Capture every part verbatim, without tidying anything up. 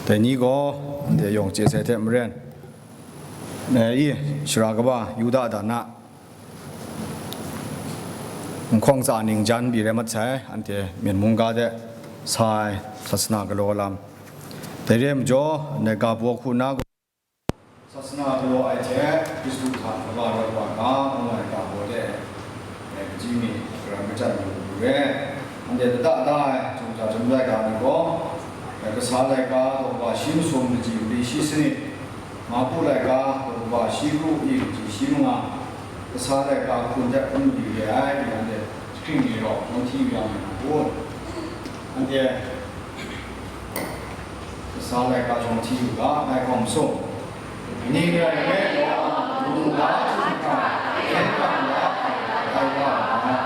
Dai ni gaw anhte yawng chye sai hte maren, dai i, sara kaba Yuda dan a nhkawng tsa ning jan pyi rai mat sai, anhte Myen mungga de sa ai sasana galaw lam. Dai re ai majaw, ndai ga baw hku na gaw, sasana galaw ai hte Hkristu hta kaba rawt wa ga ngu ai ga baw de, e, kaji mi karan kachyan yu u re. Anhte lata da ai, chyum ja chyum laika ni gaw, e, Kasa laika daw kaba shi masum, kaji mali shi sanit, Marku laika daw kaba shi kru, i kaji shi manga, Kasa laika hkun hte hkun mali re ai, anhte jahkring ni gaw, jawm hti yu yang ai na kun? Anhte Kasa laika jawm hti u ga, ngai hkawm sung. Ning rai nme law, mungga hta, hkyen hkrang la ai, dai wa ai.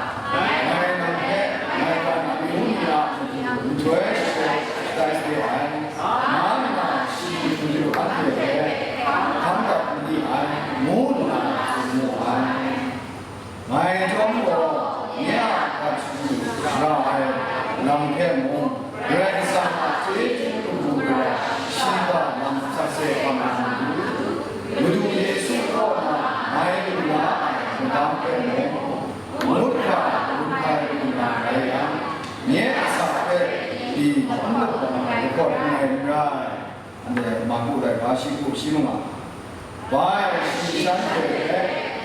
Ngai nang hpe, ngai gan amyu ni a matu nhtoi shatai de ai, nga nna shi matu anhte hpe hkam dat n di ai, ngu nna tsun mu ai. Ngai chyawm gaw, nye a gat shadu ra ai lam hpe mung, Karai Kasang a chyeju lamu gara shiga lam sakse hkam na matu, Madu Yesu kaw na ngai lu la ai madang hpe mung, ngut hkra ngut hkrai lu na rai yang, nye a sa hpe pyi n lawm ai lahkawt n rai n rai. Anhte Marku laika shi kru shi manga. Bai, shi shanhte hpe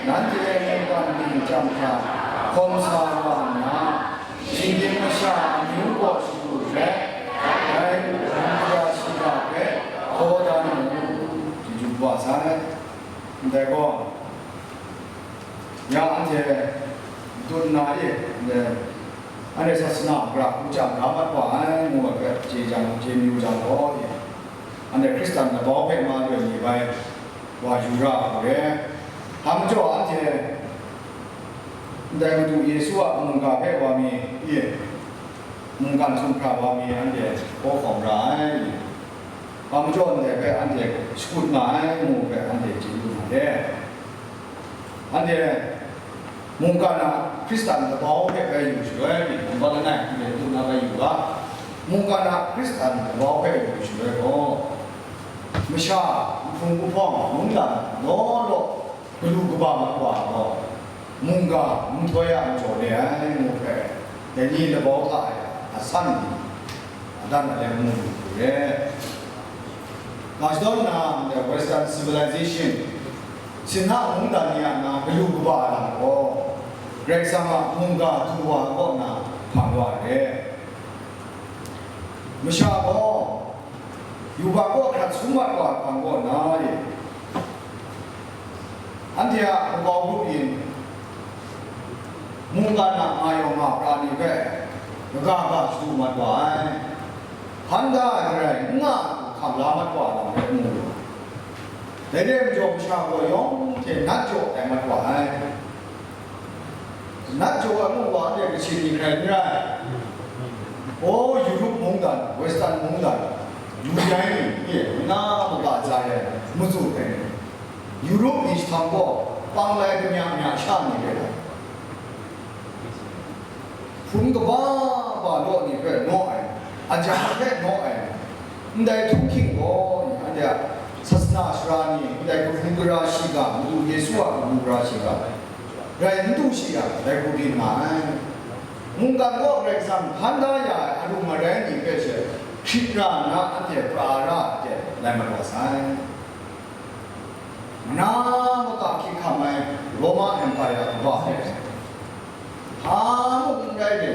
nanhte mungkan ting chyam hkra hkawm sa wa nna, shinggyim masha amyu gaw shagu hte, dai mungga shiga hpe hkaw dan mu, chyeju wa sai. Ndai gaw, ya anhte dun na e, anhte sasana gara hku jang ga mat wa ai, ngu ai hpe chye jang, chye mayu jang gaw, anhte Hkristan labau hpe ma loi ni bai wa yu ra hku re. Hpa majaw anhte ndai Madu Yesu a mungga hpe wa mi, i, mungkan htum hkra wa mi anhte hkaw hkawm ra ai, hpa majaw ndai hpe anhte shakut nga ai, ngu hpe anhte chye lu na le. Anhte mungkan a Hkristan labau hpe bai yu shaloi, mungkan langai hte tut na bai yu ga, mungkan a Hkristan labau hpe yu shaloi gaw, masha, nhpung, wuhpawng, mungdan law law galu kaba mat wa gaw, mungga nhtoi a majaw re ai, ngu hpe, dai ni labau hta e asan ni, adan aleng mu lu hku re. Nga shadawn nna, the Western civilization, sinna mungdan ni a na galu kaba ai lam gaw, Karai Kasang a mungga du wa kaw na hpang wa ai re. Masha gaw, yubak kaw hkrat sum mat wa ai hpang kaw na e, anhte a makau grup yin, mungkan a nga yawng nga pra ni hpe kaga ga shadu mat wa ai, hpan da ai garai n nga ai hku hkam la mat wa ai lam rai mu lu ai. Dai re ai majaw, masha gaw yawng hte nat jaw tai mat wa ai. Nat jaw ai ngu wa, anhte Kachin ni hkrai n rai. O, Europe mungdan, Western mungdan, yu jai ni, e, na maga za ai, matsun ai ni. Europe ni jahtang gaw, pang lai kamya mya sha ni rai ai. Hpung kaba ba law ni hpe naw ai, aja hpe naw ai, ndai htunghking gaw, anhte a sasana sara ni, ndai kabu gara shiga, Madu Yesu a kabu gara shiga, rai n du shi yang, dai hku byin nga ai. Mungkan gaw Karai Kasang hkan da ya ai arum arai ni hpe she hkrit ra nna, anhte pra ra ai hte lai mat wa sai. Mana maka hkying hkam ai Roma Empire kaba hpe, hpa mung n rai de,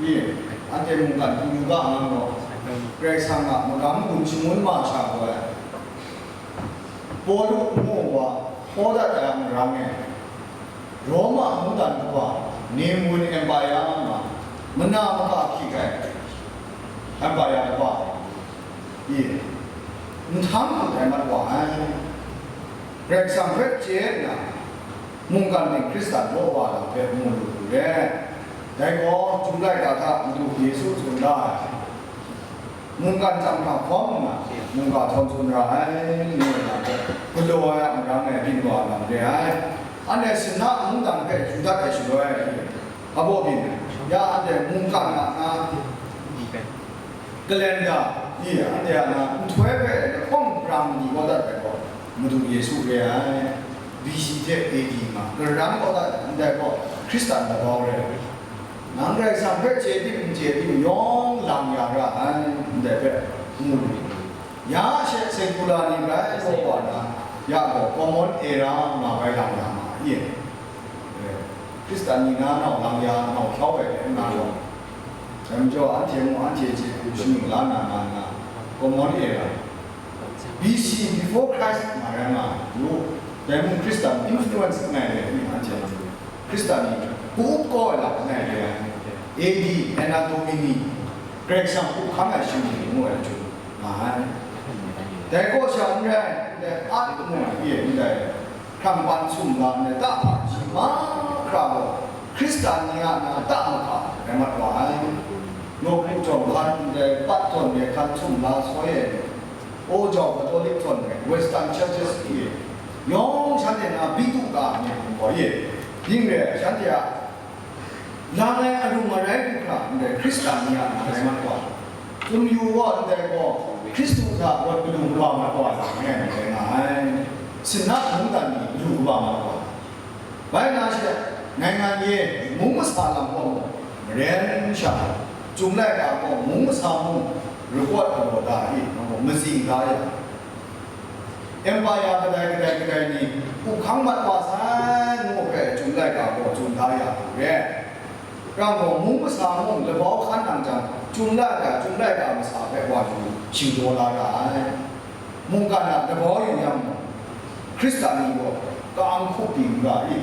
i, anhte mungkan hpung yu ga nga gaw, Karai Kasang a magam gun shangun ma sha gaw ai, Pawlu ngu wa hkaw dat ai a marang e, Roma mungdan kaba, Name Win Empire nga, mana maka hkying ai Empire kaba, i, nhtang hku tai mat wa ai. Karai Kasang hpe chye nna, mungkan ning Hkristan law wa lam hpe mu lu hku re. Dai gaw, Chyum laika hta Madu Yesu tsun da ai, mungkan chyam hkra hkawm nna, mungga htawn tsun ra ai, ngu ai lam hpe galaw ai a marang e byin wa lam re ai. Anhte sinna mungdan hpe yu dat ai shaloi, hpa baw byin ai, ya anhte mungkan a na, kalenda, Ni anhte a na nhtoi hpe lahkawng brang di kau dat ai gaw, Madu Yesu re ai. B C hte A D nga, karan kau dat ai, ndai gaw Hkristan labau re ai. Nang Karai Kasang hpe chye tim n chye tim yawng lang ya ra ai, ndai hpe mu lu. Ya she secular ni rai kau wa na, ya gaw common era nga bai lang ya ma ai. Hkristan ni na nau lang ya, nau hkyau ai hpe n nga gaw, dai majaw anhte mung anhte hte shanu la na nga nna, common era, B C, before Christ nga rai nga, yu, dai mung Hkristan influence n ai rai ni anhte, Hkristan ni ka-up kau ai lam n ai rai, A D, Anno Domini, Karai Kasang hku hkang ai shani ngu ai jung nga ai. Dai kaw sha n rai, ndai at ngu ai, ye, ndai hkrang ban sumla ndai ta hpa shi mahkra gaw, Hkristan ni a na ta mahka rai mat wa ai. Nawku jawng hkan ndai pat tawn re hkan sumla soi ai, O jau Katolik tawn re, Western Churches ni e, yawng shanhte na bik du ga ai myit gaw e, ding re ai, shanhte a lang ai arum arai du hkra ndai Hkristan ni a na rai mat wa, Chyum yu gaw ndai gaw, Hkristu hta rawt kadu kaba mat wa lam ngai ndai nga ai. Sinna mungdan ni kadu kaba mat wa. Bai na she, ngai ngan ye, mung masa lam gaw maren sha, Chyum laika gaw mung masa mung rakawt karaw da i, nang gaw mazing da ya. Empire kadai kadai kadai ni, hku hkang mat wa sai ngu hpe Chyum laika gaw tsun da ya hku re. Rang gaw, mung masa mung labau hkan nang jang, Chyum laika, Chyum laika masa hpe wa yu shingdaw la ra ai. Mungkan a labau yu yang mung, Hkristan ni gaw ka-ang hkup byin ra i,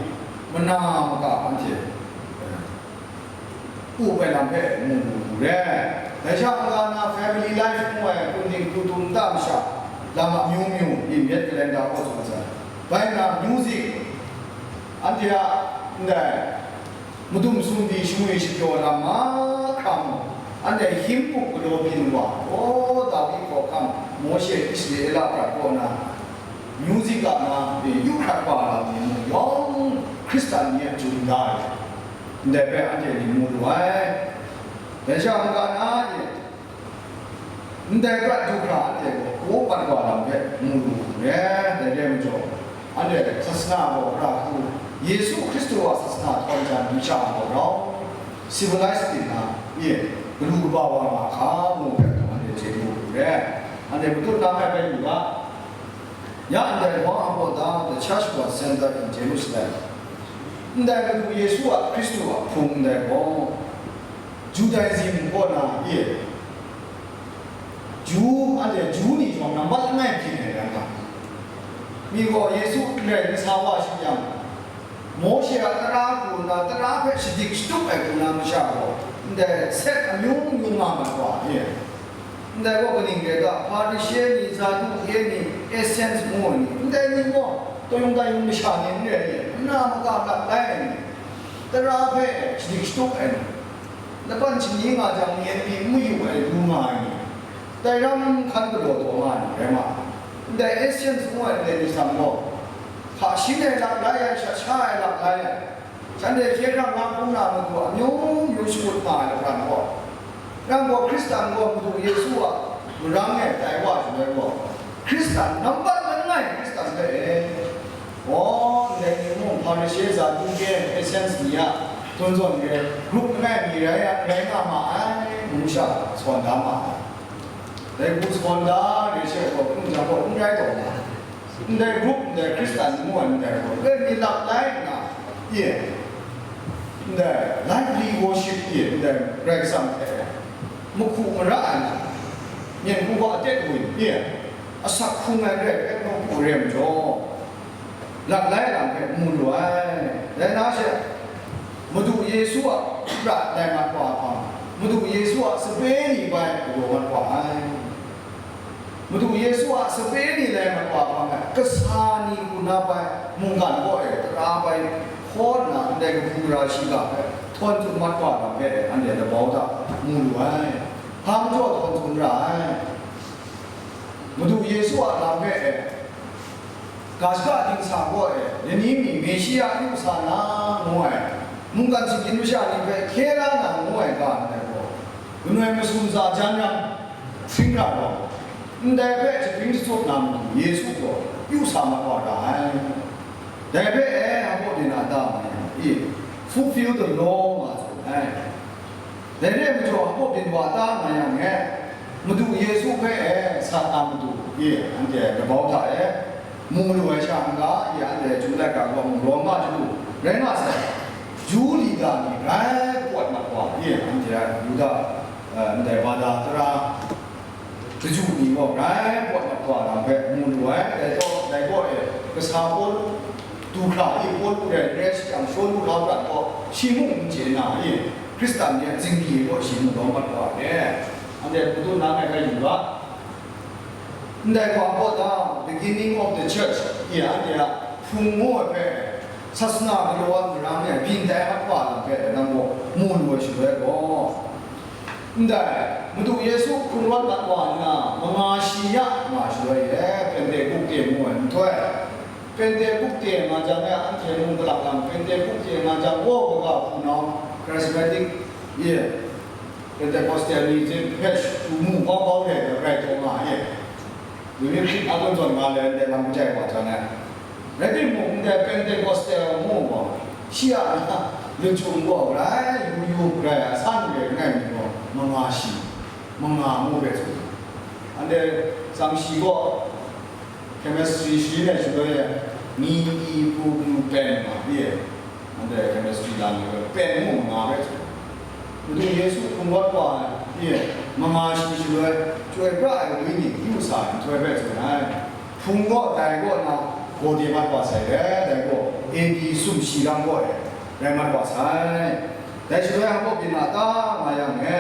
mana maka anhte, eh, up ai lam hpe mu mu lu re. Dai sha n-ga na family life ngu ai hpung ting hku tum nta masha, lam amyu myu, byin yet kalenda kaw tsun ai. Bai na music, anhte a ndai, madum sumri shangwi shapyaw lam mahkra mung, anhte hkying pup galaw byin wa, o, Dawi hkawhkam, Mawshe Israela prat kaw na, music a na, e, yu hkrat wa lam ni mung yawng Hkristan ni a jun da ai, ndai hpe anhte ni mu lu ai. Dai sha n-ga na e, ndai prat du hkra anhte gaw, hku mat wa lam hpe mu lu hku re, dai re ai majaw, anhte sasana gaw ra hku, Yesu Hkristu a sasana htawn jan masha gaw rau, civilized ting na, ye, galu kaba wa nga hka, ngu hpe anhte chye lu hku re, anhte matut na hpe bai lu ga. Ya ndai Wang Apoda, the church was centered in Jerusalem. Ndai Madu Yesu a Hkristu a hpung ndai gaw, Judaism kaw na e, Ju, anhte Ju ni jawng nambat langai byin ai rai nga. Mi gaw Yesu n rai n sa wa shi yang, Mawshe a tara hku nna, tara hpe shadik shatup ai hku na masha gaw, ndai set amyu myu nga mat wa e. Ndai gaw kaning rai ta, Hparishe ni, Saduke ni, Essens ngu ai ni, ndai ni gaw tayung tayung masha ni n rai ni, nna maka lat lai ai ni, tara hpe shadik shatup ai ni, laban shani nga jang, yen pyi n mayu ai, lu nga ai ni, dai ram hkan galaw taw nga ai ni rai ma ai. Ndai Essens ngu ai ndai ni sam gaw, hka shin ai lak lai ai, shat sha ai lak lai ai, shanhte hkye hkrang na hpung na matu amyu myu shakut nga ai lapran gaw, nang gaw Hkristan gaw Madu Yesu a marang e tai wa shaloi gaw, Hkristan nambat langai Hkristan hpe e, gaw, ndai ni mung Hparishe, Saduke, Essens ni a htawn zawn re, grup langai mi rai, rai nga ma ai, ngu sha sawn da ma ai. Dai hku sawn da re she gaw, hpung jang gaw n rai taw na, ndai grup, ndai Hkristan ngu ai ndai gaw, dai mi lap lai nna, ye, ndai lively worship, ye, ndai Karai Kasang hte mahku mara ai lam, myen hku ga atet wun, ye, asak hkrung ai Karai hpe mahku re ai majaw, lat lai lam hpe mu lu ai. Dai na she, Madu Yesu a prat lai mat wa hpang, Madu Yesu a sape ni bai galaw mat wa ai. Madu Yesu a sape ni lai mat wa hpang e, kasa ni hku na bai mungkan kaw e tara bai hkaw nna, ndai kahpu gara shiga hpe htawn tsun mat wa lam hpe anhte labau hta mu lu ai. Hpa majaw htawn tsun ra ai. Madu Yesu a lam hpe e, ga shaka dingsa kaw e, lani mi Meshia yu sa na ngu ai, mungkan singgyim masha ni hpe hkye la na ngu ai ga ndai gaw, ganoi masum za jan ram, Htinghkra gaw, ndai hpe jahpring jatsup na matu Yesu gaw pyu sa mat wa ra ai. Dai hpe e, hpa byin a ta ma yang e, fulfill the law nga tsun ai. Dai re ai majaw, hpa byin wa ta ma yang e, Madu Yesu hpe e, Satan madu e, anhte kabau hta e, mu lu ai sha n-ga, ya anhte Ju laika gaw mung Roma chyalu rai nga sai, Ju Lida ni grai pawt mat wa, ya anhte a Yuda, eh, ndai Bada tara kaju ni gaw grai pawt mat wa lam hpe mu lu ai. Dai gaw, dai gaw e, kasa Pawlu, du hkra i Pawlu rai rai shajang, Shawlu hkra gaw shi mung n chye na i, Hkristan ni a zingri gaw shi mung lawm mat wa ai. Anhte hpa tsun na ngai hpe yu ga. Ndai hpa gaw ta, beginning of the church, ya anhte a hpung ngu ai hpe, sasana galaw ai marang e byin tai mat wa lam hpe, nang gaw mu lu ai shaloi gaw, ndai Madu Yesu hkrung rawt mat wa nna, manga shi ya nga shaloi e, Pentekukte ngu ai nhtoi, Pentekukte nga jang e, anhte mung galak lang, Pentekukte nga jang, gaw kaga hpunau, charismatic, ye, Pentecostal ni hte hpe shatu mu bau bau re ai rai taw nga e. Dai ni hkrit a kun zawn nga le ndai lam kajai wa jang e. Rai timung, ndai Pentecostal mu gaw, shi a na, lachyum gaw grai yu yu, grai a san re langai mi gaw, manga shi, manga mu hpe tsun. Anhte tsang shi gaw, chemistry shi ne shaloi e, ni, i, pu, byu, pen nga pyi e. Anhte chemistry lam ni gaw pen mung manga rai tsun. Madu Yesu hkrung rawt wa ai, manga shi shaloi, chyoi pra ai wenyi yu sa ai nhtoi hpe tsun ai. Hpung gaw dai kaw na gaw de mat wa sai re, dai gaw A D sumshi lam gaw e rai mat wa sai. Dai shaloi hpa byin a ta nga yang e,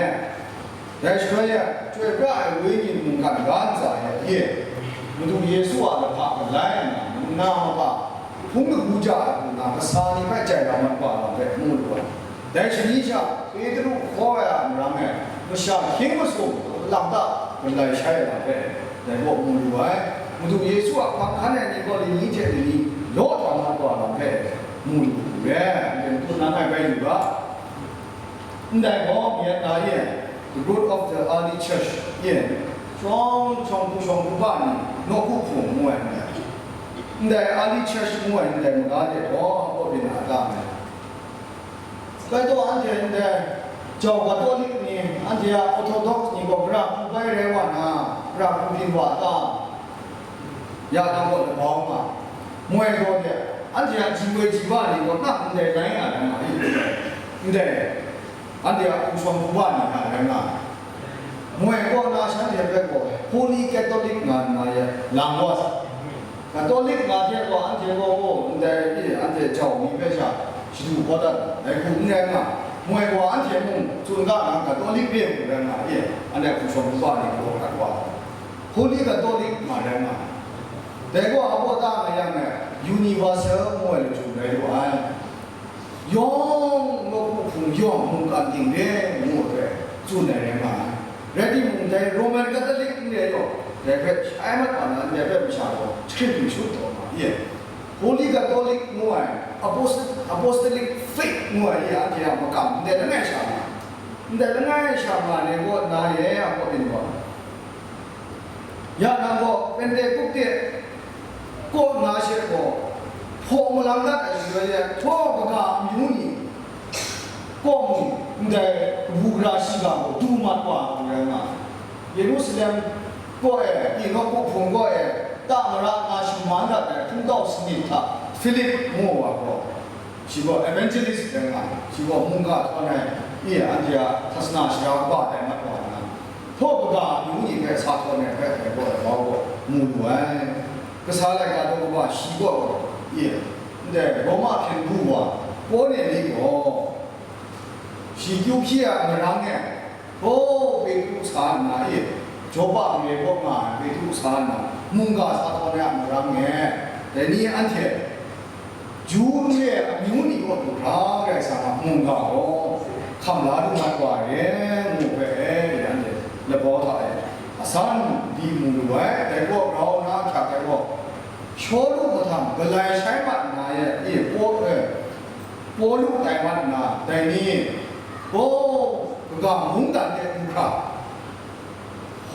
dai shaloi e, chyoi pra ai wenyi mungkan ga ntsa e, Madu Yesu a lahpa galai nna, mung na mapa, hpung lagu ja ai hku na kasa ni hpe jai lam mat wa lam hpe mu lu ai. Dai shani sha, Petru hkaw ai a marang e, masha hkying masum, lam ta, galai shai ai lam hpe, dai gaw mu lu ai. Madu Yesu a hpang hkan ai ni gaw lani hte lani law hta mat wa lam hpe, mu lu ai. Madu na ngai bai lu ga. Ndai gaw, Myen na e, the growth of the early church e, shawng, shawng hpu shawng hpu ba ni, nawku hpung ngu ai ndai. Ndai early church ngu ai ndai maga de gaw, hpa byin a ta ai. Rai taw, anhte ndai jau Katolik ni, anhte a Orthodox ni gaw gara hku bai rai wa na, gara hku byin wa ta? Ya nang gaw labau nga, moi gaw de, anhte a ji woi ji ba ni gaw na ndai lai nga ai ma, ndai, anhte a hpu shawng hpu ba ni hta rai nga ai. Moi gaw na shanhte hpe gaw Holy Catholic nga nna ye lang wa sa. Catholic nga hte gaw anhte gaw gaw ndai e anhte jau ni hpe sha shadu kau dat ai, dai hku n rai nga, moi gaw anhte mung tsun ga na Catholic re hku rai nga e, anhte a hpu shawng hpu ba ni gaw kat wa. Holy Catholic nga rai nga ai. Dai gaw a baw ta nga yang e, universal ngu ai lachyum rai lu ai. Yawng nawku hpung yawng mungkan ting re ngu ai hpe tsun ai rai nga ai. Rai timung, dai Roman Catholic n re yaw, dai hpe shai mat wa na, ndai hpe masha gaw jahkrit hpyi shut taw nga ye. Holy Catholic ngu ai, Apost-, Apostolic Faith ngu ai, anhte a makam ndai langai sha nga, ndai langai sha nga ai gaw na ye, a kaw byin wa. Ya nang gaw Pentekukte kaw na she gaw, hpaw malang dat ai shaloi e, htaw kaga amyu ni kaw mung ndai kabu gara shiga gaw du mat wa ai rai nga ai. Yerusalem kaw e, Enoch hpung kaw e, ta mara nga shaman dat ai hpungtau sanit hta Philip ngu wa gaw, shi gaw evangelist rai nga ai, shi gaw mungga htawn ai, i anhte a sasana shara kaba tai mat wa nna, htaw kaga amyu ni hpe sa htawn ai hpe dai gaw dai bau gaw mu lu ai. Kasa laika daw kaba shi gaw, i, ndai Roma hpyen du wa Korneli gaw, shi kyu hpyi a marang e, htaw Petru sa nna e, Jawpa mare kaw nga ai Petru sa nna, mungga sa htawn ai a marang e, dai ni anhte, Ju n re ai amyu ni kaw du hkra Karai Kasang a mungga gaw hkam la lu mat wa re, ngu hpe e, anhte labau hta e asan di mu lu ai. Dai gaw grau na ahkyak ai gaw, Shawlu mahtang galai shai mat nna e, e, Paw-, e, Pawlu tai mat nna, dai ni gaw kaga mungdan de du hkra,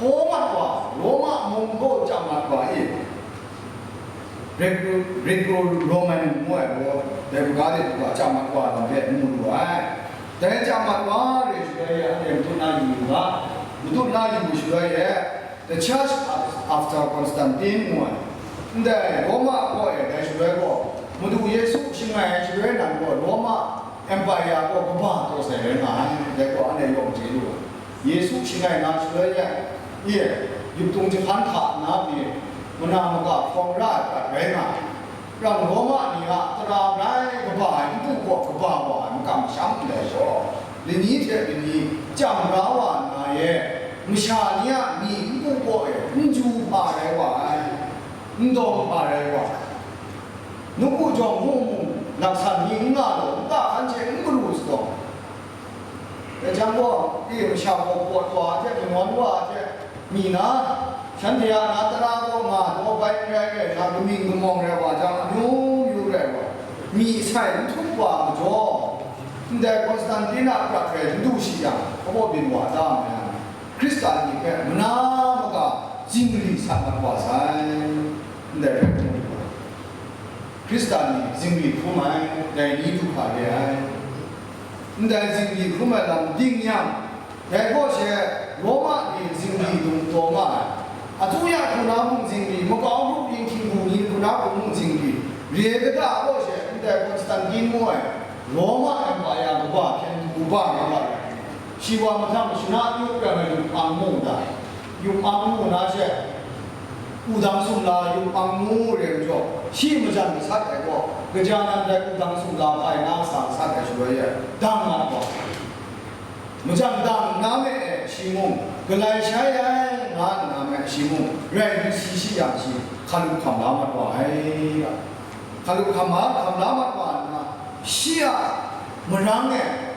Hkaw mat wa, Roma mung hkaw chyam mat wa e, Greco-, Greco-Roman ngu ai gaw, dai maga de hkra chyam mat wa lam hpe n mu lu ai. Dai chyam mat wa re shaloi e, anhte matut na yu u ga, matut na yu shaloi e, The Church After Constantine ngu ai, ndai Roma hkaw e dai shaloi gaw, Madu Yesu shangai ai shaloi nan gaw, Roma Empire gaw kaba taw sai rai nga ai, dai gaw anhte yawng chye lu ai. Yesu shangai na shaloi e, e, yuptung jahpan hta na pyi, mana maka hkawng ra ai prat rai nga ai. Rang Roma ni a tara grai kaba ai npu gaw kaba wa ai makam masham ndai gaw, lani hte lani chyam ra wa nna e, masha ni a myi npu gaw e n ju hpa rai wa ai, n dawng hpa rai wa ai. Nawku jawng mu mung, laksan ni n nga law, nta hkan hte n garu sadawng, dai jang gaw, e masha gaw pawt wa hte, manawn wa hte, mi na, shanhte a na tara gaw nga daw bai n rai rai na, kaming kamawng rai wa jang, amyu myu rai wa, myi sai n htup wa majaw, ndai Konstantin a prat rai n du shi yang, kabaw byin wa da ai, Hkristan ni hpe mana maka zingri sat mat wa sai, ndai hpe hkrum lu ai. Hkristan ni zingri hkrum ai, dai ni du hkra re ai. Ndai zingri hkrum ai lam ding yang, dai kaw she Roma ni zingri dung taw nga ai. Atuya hku na mung zingri, makau grup yin htingbu ni hku na hku mung zingri, re kata kaw she ndai Konstantin ngu ai Roma Empire kaba hpyen du kaba nga ai. Shi wa mahtang shana yup rai ai yum ang mu da, yum ang mu na she, wudang sumla yum ang mu re majaw, shi majan masat ai gaw, kaja nan dai wudang sumla hpai na sa masat ai shaloi e, dang na gaw, majan dang na me e shi mung, galai shai ai nga nna me shi mung, rai nsi shi yang shi, hkalup hkam la mat wa ai. Hkalup hkam la, hkam la mat wa nna, shi a marang e,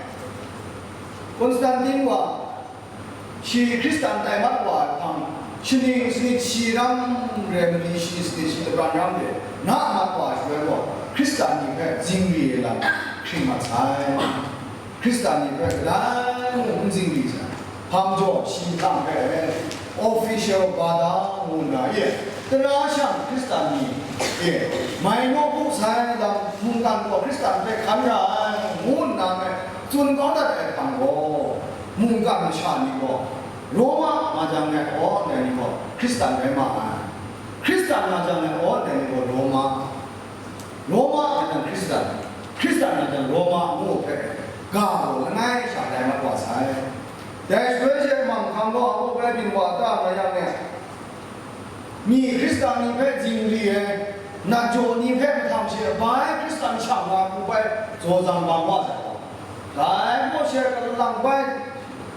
Konstantin wa, shi Hkristan tai mat wa ai hpang, shaning sanit shi ram re, mali shi sanit shi labran ram re, na mat wa ai shaloi gaw, Hkristan ni hpe zingri ai lam hkring mat sai. Hkristan ni hpe kadai mung n zingri sai. Hpa majaw, shi nhtang hpe official bada ngu nna e, tara shang Hkristan ni e, mai naw bu sai lam mungkan gaw Hkristan hpe hkan ra ai, ngu nna me, tsun kau dat ai hpang gaw, mungkan masha ni gaw, Roma nga jang e aw ndai ni gaw Hkristan rai ma ai. Hkristan nga jang e aw ndai ni gaw Roma, Roma nga jang Hkristan, Hkristan nga jang Roma ngu hpe, ga gaw langai sha dai mat wa sai. Dai shaloi she manghkang gaw a bai byin wa ta nga yang e, mi Hkristan ni hpe zingri ai, nat jaw ni hpe mahtang she bai Hkristan shang na hku bai zaw zang bang wa sai gaw, dai gaw she kalang bai,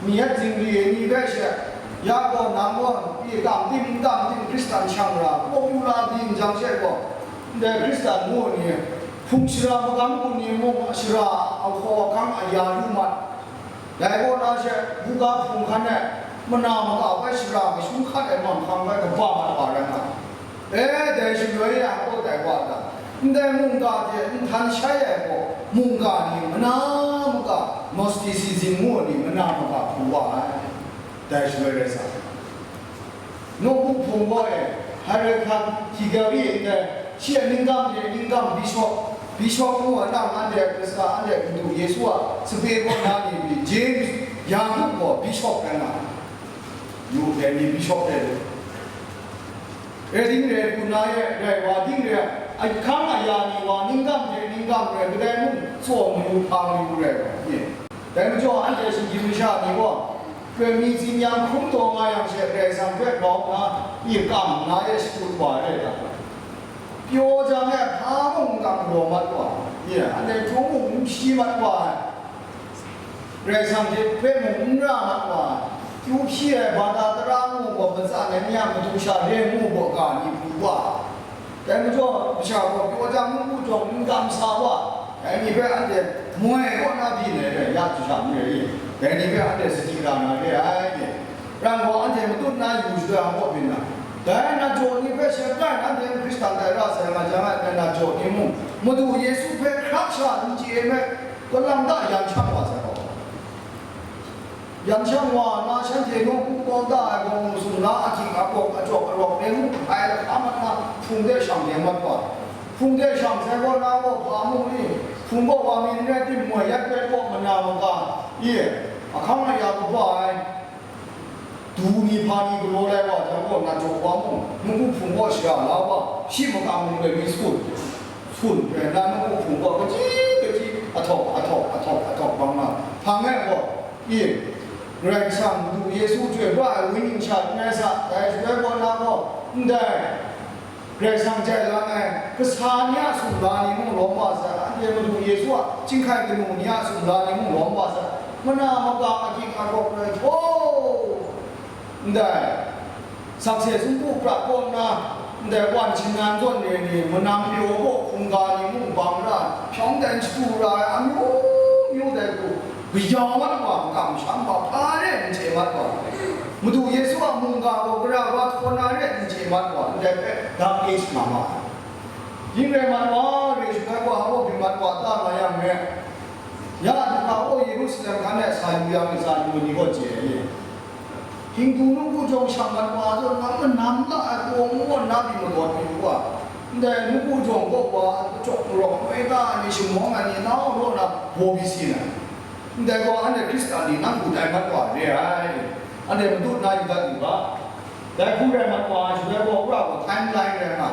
mi yat zingri ai ni hpe she, ya gaw, nang gaw pyi kam tim n kam tim Hkristan shang ra, popular di n jang she gaw, ndai Hkristan ngu ni, hpung shara magam kun ni mung shara ahkaw ahkang aya lu mat. Dai kaw na she, buga hpung hkan e, mana maka bai shara kashung hkat ai manghkang bai kaba mat wa rai nga. E, dai shaloi ya gaw dai wa ta, ndai mungga hte nhtan shai ai gaw, mungga ni mana maka, Gnosticism ngu ni mana maka hpu wa ai. Dai shaloi rai sa, Nawku hpung gaw e, Hierophant Gregory ndai, shi a ningkam hte ningkam bishop, bishop ngu ai nang anhte a Hkristan, anhte a Madu Yesu a sape kaw na ni pyi, James, Yaku gaw bishop rai nga ai. Yu dai ni bishop rai lu. Rai ding rai, hku na e rai wa ding rai, ahkang aya ni wa ningkam hte ningkam rai, kadai mung tsaw mayu hpa mayu rai wa ni. Dai majaw, anhte shinggyim masha ni gaw, koi mi tsin yang hkrum taw nga yang she, Karai Kasang hpe grau nna, i kam nna e shakut wa ai rai ta? Pyaw jang e hpa mung n kam galaw mat wa, i, anhte hkrum mung n hpyi mat wa ai, Karai Kasang hte hpe mung n ra mat wa ai, kyu hpyi ai bada tara ngu gaw, matsan ai ni a matu sha re ngu gaw, ga ni pru wa, dai majaw, masha gaw pyaw jang n mu jawng n kam sa wa, dai ni hpe anhte moi kaw na byin ai rai, ya, jasha n rai i? Dai ni hpe anhte sadi ra na re ai, rai gaw, anhte matut na yu shaloi, ang kaw byin na, dai nat jaw ni hpe she kai na, anhte Hkristan tai ra sai nga jang, dai nat jaw ni mung, Madu Yesu hpe hkrak sha n chye ai me, kalang ta yan shang wa sai gaw, Yan shang wa nna, shanhte nawku kau da ai gaw, mu sung na, ahkying akawk, ajawk arawk, ren mu hpai lahka mat na, hpung de shang de mat wa. Hpung de shang sai gaw, na gaw hpa mu ni? Hpung gaw wa mi n rai timung, yat rai gaw mana maga, i, ahkang aya kaba ai, du ni hpa ni galaw lai wa jang gaw, na jaw wa mung, nawku hpung gaw shara la wa, shi maka mung rai mi sun, sun rai na, nawku hpung gaw kaji kaji, ahtawk, ahtawk, ahtawk, ahtawk bang na, hpang e gaw, i, Karai Kasang Madu Yesu chyoi pra ai wenyi sha n rai sa, dai shaloi gaw na gaw, ndai Karai Kasang jai lang ai kasa ni a sumla ni mung lawm wa sa, anhte Madu Yesu a chyinghkai kanu ni a sumla ni mung lawm wa sa, mana makang ahkying akawk rai htaw, ndai sakse sumpu pra kaw nna, ndai wan shingnan zawn re ni, manam pyaw kaw hkungga ni mung bang ra, hpyawng dan shadu ra ai amyu myu dai hku, kayau mat wa, kamsham wa, hpa re n chye mat wa, Madu Yesu a mungga gaw gara wa htaw na re n chye mat wa, ndai hpe dark age nga ma ai. Yin rai mat wa, re shangai wa, hpaw byin mat wa, ta nga yang re, ya, du hka gaw Yerusalem hkan e sa yu yang, sa yu ni gaw chye ai. Hindu nawku jawng shang mat wa zawn, nang manam la ai, kawng ngawn na pyi magawt mayu wa, ndai nawku jawng kaw wa, kachyawk marawk noi ta ai ni, shamawng ai ni, nau raw na baw bisi na, ndai gaw anhte Hkristan ni nang hku tai mat wa re ai, anhte matut na yu dat yu ga. Dai hku rai mat wa ai shaloi gaw, wora gaw timeline rai nga,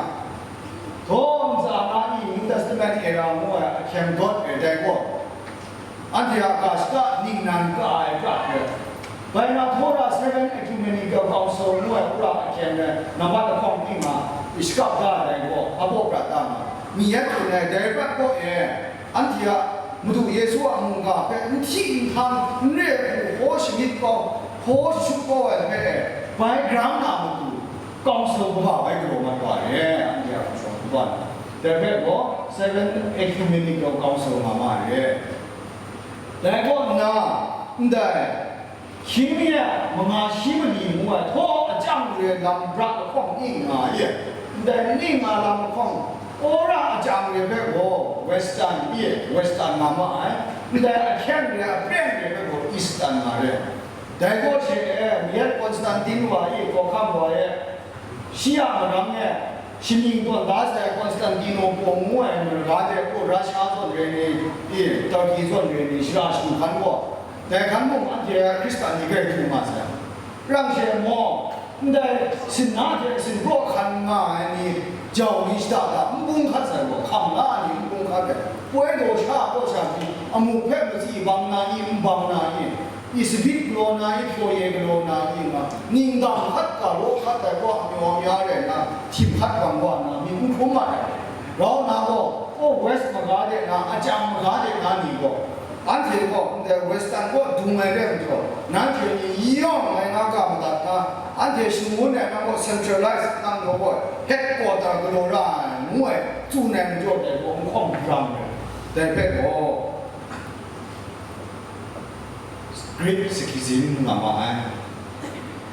htaw ntsa na i New Testament era ngu ai ahkyeng dawt re dai gaw, anhte a ga shaka ningnan ka ai pra hpe, bai na hpawra Seven Ecumenical Council ngu ai pra ahkyeng rai, nambat lahkawng ning nga, i shakap da ai dai gaw, a baw prat da nga, mi yet hkun ai dai prat kaw e, anhte a Madu Yesu a mungga hpe n hti n hpang, n re hku hkaw shamyit kau, hkaw shashut kau ai hpe e, bai grang na matu, council kaba bai galaw mat wa e, anhte a hkum shawng kaba na. Dai hpe gaw, Seven Ecumenical Council nga ma ai re. Dai kaw nna, ndai, hkying mi a manga shi mali ngu ai htaw achang re lam bra lahkawng ning nga ye. Ndai ning nga lam lahkawng, wora achang re hpe gaw Western ye, Western nga ma ai. Ndai ahkyeng re, apyeng re hpe gaw Eastern nga re. Dai gaw she e, Mayat Konstantin wa e, Hkawhkam wa e, shi a marang e, shaning tawn da sai Konstantinople ngu ai mara de, Russia zawn re ni, i, Turkey zawn re ni, shara shagu hkan gaw, dai hkan mung anhte Hkristan ni grai du nga sai. Rang she maw, ndai sinna hte sinpraw hkan nga ai ni, jau ni shada da n bung hkat sai gaw, hkam la ai ni n bung hkat ai, poi daw sha kaw sha pyi, amu hpe matsi bang na i, n bang na i, i sabit galaw na i, hpyaw ye galaw na i nga, ningdang hkat ga law hkat ai gaw amyu amya rai nna, htim hkat bang wa nna, myit n hkrum mat ai. Grau na gaw, o West maga de na, achang maga de na ni gaw, anhte gaw ndai Western kaw dung ai re majaw, nanhte ni yawng ai na ga madat na, anhte shangun ai na gaw centralize nang gaw gaw headquarter galaw ra ai, ngu ai, tsun ai majaw dai gaw n hkawm brang ai. Dai hpe gaw, Greek Sikhism nga ma ai.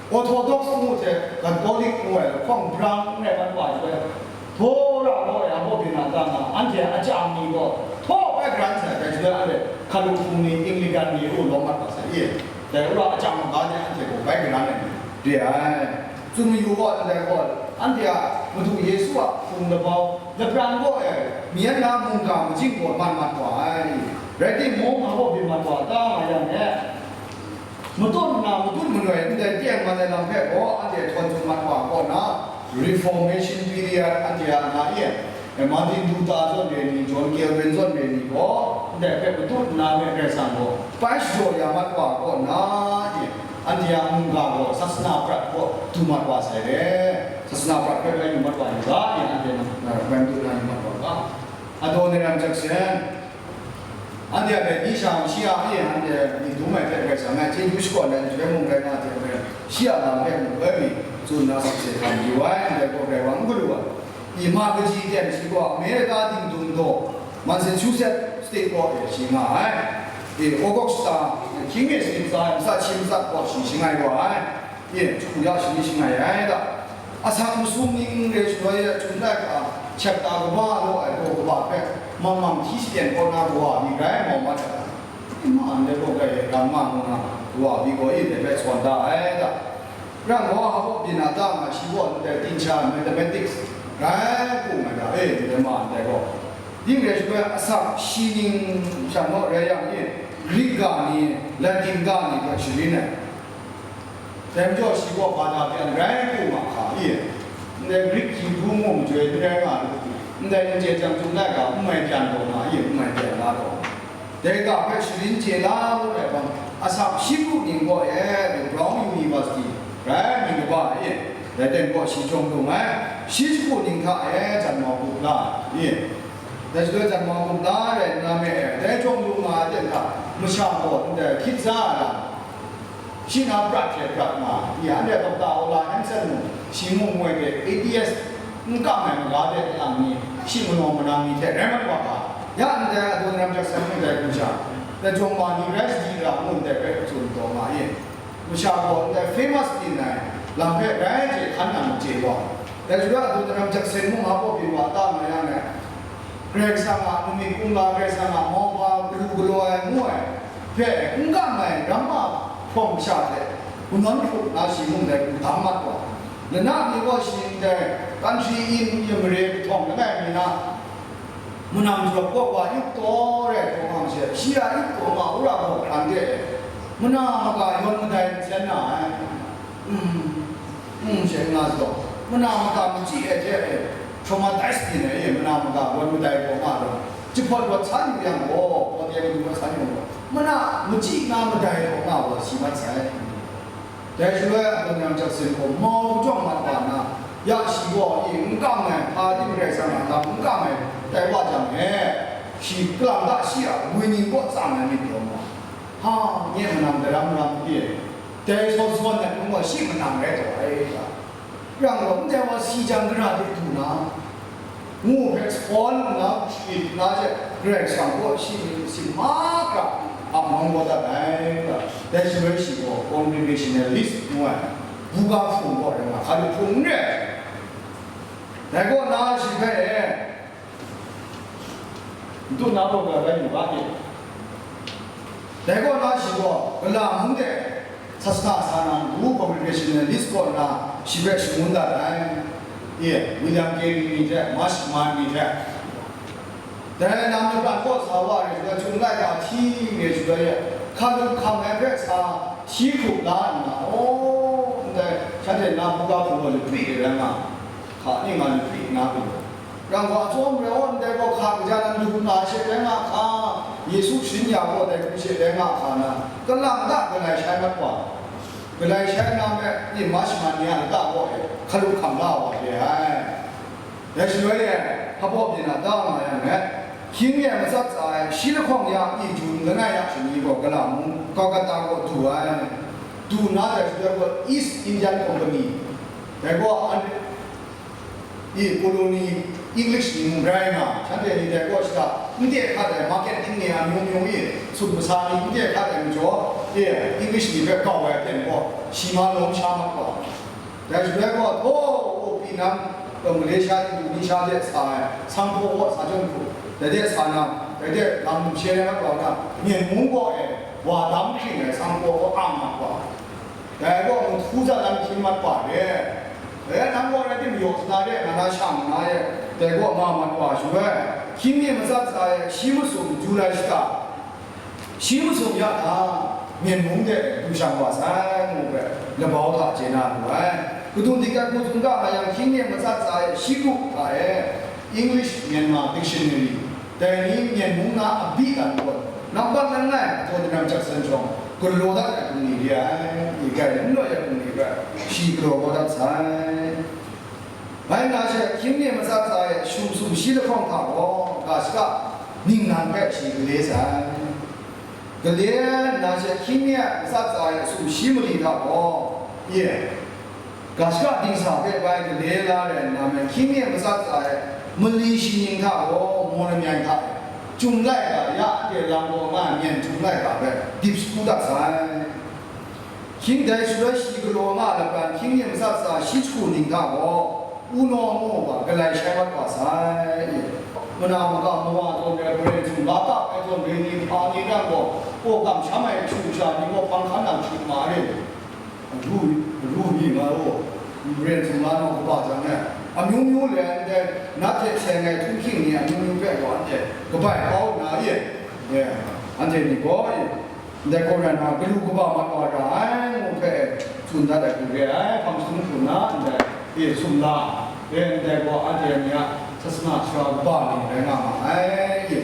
Orthodox ngu hte Catholic ngu ai lahkawng brang n rai mat wa ai hpe, htaw ra gaw ya baw byin na ta nga, anhte a chyang ni gaw htaw bai garan sai, dai shaloi anhte Hkalup hpung ni, Anglican ni ru lawm mat wa sai i, dai ura a chyang maga de anhte gaw bai garan ai ni re ai. Tsun mayu gaw, ndai gaw, anhte a Madu Yesu a hpung labau, lapran gaw e, myen na mungga majing gaw man mat wa ai. Rai timung, a gaw byin mat wa ta nga yang e, matut nna matut manoi ndai teng man ai lam hpe gaw, anhte htawn tsun mat wa kaw na, Reformation period anhte a nga e, Martin Luther zawn re ni, John Calvin zawn re ni gaw, ndai hpe matut nna me Karai Kasang gaw bai shajaw ya mat wa kaw na, e, anhte a mungga gaw sasana prat kaw du mat wa sai re. Sasana prat hpe bai du mat wa yu ga, e, anhte nang, eh, bai matut na yu mat wa ga. Adoniram Judson, anhte a hpe ni sha shi a, e, anhte myit dum ai hte Karai Kasang a chyeju shakawn ai nhtoi mung rai nga hte maren, shi a lam hpe mung oi mi tsun na sakse hkam yu ai, ndai gaw Karai wa n galu ai. I ma kaji ten shi gaw America dingdung daw, Massachusetts State kaw e shi nga ai. E, August hta, hkying e sanit tsa ai, matsa shi matsat kaw shi shangai wa ai. E, hku ya shi ni shangai ai da. Asak masum ning re shaloi e, htum laika, chapter kaba law ai gaw kaba hpe, mang mang hti shaten kaw na kawa mi rai mau mat ai. Ma ndai gaw grai ram nga mu na, wa pyi gaw e dai hpe sawn da ai da. Rang gaw, hpa byin a ta nga shi gaw ndai tingsha mathematics rai kung ai da, e, ndai ma ndai gaw. Ding rai shaloi, asak shi ning sha naw rai yang e, Greek ga ni, Latin ga ni hpe sharin ai. Dai majaw shi gaw hpa da pyan rai kung a hka e, ndai Greek Hibru mung majoi n rai nga lu, ndai n chye jang, Chyum laika n mai pyan taw nga e, n mai pyan la taw. Dai ga hpe sharin chye la lu ai hpang, asak Hibru ning gaw e, Brown University rai mying kaba e, dai ten gaw shi jawng lung ai, shi shagu ning hta e, janmau gup la e. Dai shaloi janmau gup la rai nna me e, dai jawng lung nga ai ten hta, masha gaw ndai hkyit za ai lam, shi na prat hte prat nga, ya, anhte Doctor Ola Hanson mung, shi mung moi hte A T S n kam ai maga de lang ni, shi manaw manang ni hte rai mat wa ga, ya, ndai Adoniram Judson mung dai hku sha, dai jawng ma ni rai shaji ra ngu ndai hpe tsun taw nga e. Masha gaw ndai famous byin ai lam hpe rai hte hkan nang chye wa. Dai shaloi Adoniram Judson mung hpa byin wa ta nga yang e, Karai Kasang a nmit kumla, Karai Kasang a mauhpa galu galaw ai ngu ai hpe n kam ai ramma hpawng masha hte, kanawn hkrup na shi mung dai hku dang mat wa. Lana mi gaw shi ndai country inn, yin mare kahtawng langai mi na, manam jaw kaw wa yup taw rai hkawng ang she, shi a yup taw ma wora gaw hkran de, mana maka yawn madai nsen na ai. Mm, mm, she nga zaw, mana maka machyi ai hte e, traumatized byin ai e, mana maka wan madai hkawng nga law, jahpawt rawt san yu yang gaw, hpawt de madu rawt san yu gaw, mana machyi na madai hkawng nga gaw si mat sai. Dai shaloi Adoniram Judson gaw mau kajawng mat wa nna, ya shi gaw e n kam ai, hpa tim Karai Kasang a lam n kam ai tai wa jang e, shi kalang ta shi a wini kaw tsang ai myit taw ma, ha, nye manang daram ram pyi ai, dai sawn sawn ai hpung gaw shi manang rai taw ai ga. Yang gaw, ndai wa si jang gara de du na, ngu hpe sawn nna, shawt nna hte, Karai Kasang gaw shi myit sin mahkra a mang kau dat ai ga. Dai shaloi shi gaw congregationalist ngu ai, buga hpung gaw rai nga, hkali hpung n rai ai. Dai kaw na shi hpe e, n tut na gaw bai bai yu ga e. Dai kaw na shi gaw, Gala mung de, Sasana sa na ngu congregationalist kaw na shi hpe shangun dat ai. E, William Carey ni hte, Marshman ni hte, dai lam laban kaw sa wa re, Chyum laika hti re, hkalup hkam ai hpe sa hti hkrup la nna, aw, ndai shanhte na buga hpung gaw lapri de rai nga, hka ning nga lapri nna gaw, rang gaw, atsawm rai, aw, ndai gaw hka kaja nan lu na she rai nga hka, Yesu sharin ya gaw dai hku she rai nga hka na, kalang ta galai shai mat wa, galai shai na me, ni Marshman ni a lata kaw e hkalup hkam la wa re ai. Dai shaloi e, hpa byin a ta nga yang e, hkying mi ai matsat tsa ai, shi lahkawng ya, i jun langai ya shani gaw, Gala mung, Calcutta gaw du ai. Du nna dai shaloi gaw East Indian Company, dai gaw an, i, colony English ni mung rai nga, shanhte ni dai kaw shada, n de hkat ai marketing ni a myung myung i, sut masa ni n de hkat ai majaw, e, English ni hpe kau ai aten gaw, shi ma lawm sha mat gaw, dai shaloi gaw, htaw, Vietnam, Malaysia, Indonesia de sa ai, sanghpaw kaw sa chyawm hku, dai de sa na, dai de lam she rai mat wa na, Myen mung kaw e, wa dam hkring ai sanghpaw kaw ang mat wa. Dai gaw, nhtu za lam hkyin mat wa re. Dai nang gaw rai tim, yaw sana re, nga na shang na ye, dai gaw nga mat wa shaloi, hkying mi matsat tsa e, shi masum, July shata, shi masum ya hta, Myen mung de du shang wa sai, ngu hpe, labau hta chye na lu ai. Kadung dik ai hku tsun ga nga yang, hkying mi matsat tsa e, shi kru hta e, English Myanmar Dictionary, dai ni Myen mung na a bi dan gaw, nampat langai, Adoniram Judson chyawm, galaw dat ai hpung ni re ai, i grai n loi ai hpung ni rai, shi galaw kau dat sai. Bai nna she, hkying mi matsat tsa e, sum sum shi lahkawng hta gaw, ga shaka ningnan hpe shi gale sai. Gale nna she, hkying mi matsat tsa e, sum shi mali hta gaw, ye, ga shaka dingsa hpe bai gale la rai nna me, hkying mi matsat tsa e, mali shi ning hta gaw, Moramyai hta e, Chyum laika ya de lam gaw nga ai Myen Chyum laika hpe dip shagu dat sai. Hkying dai shaloi shi galaw nga laban hkying mi matsat tsa shi jahku ning hta gaw, Unaw ngu ga galai shai mat wa sai. Mana maka mawa tawn re, Baren sum la kap ai tawn re ni hpa ni nang gaw, Gaw kamsham ai hpyu sha ni gaw hpang hkan na hpyu ma re, ru, ru mi nga u, maren sumla naw kaba jang e, amyu myu le ndai, nat hte seng ai htunghking ni amyu myu hpe gaw anhte kabai kau nna e, e, anhte ni gaw e, ndai kaw rai nna galu kaba mat wa ra ai ngu hpe tsun dat ai hku re ai, hpang sung hku nna ndai e sumla, e ndai gaw anhte ni a sasana sara kaba ni rai nga ma ai, e.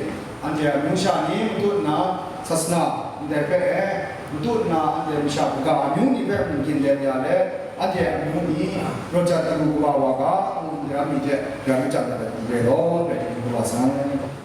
Anhte a amyu sha ni matut nna sasana ndai hpe e, matut nna anhte masha kaga amyu ni hpe mungkin lem ya let, anhte a amyu ni rawt jat galu kaba wa ga, ngu ndai mi hte rai machyat dat ai hku re law, rai hku wa sai.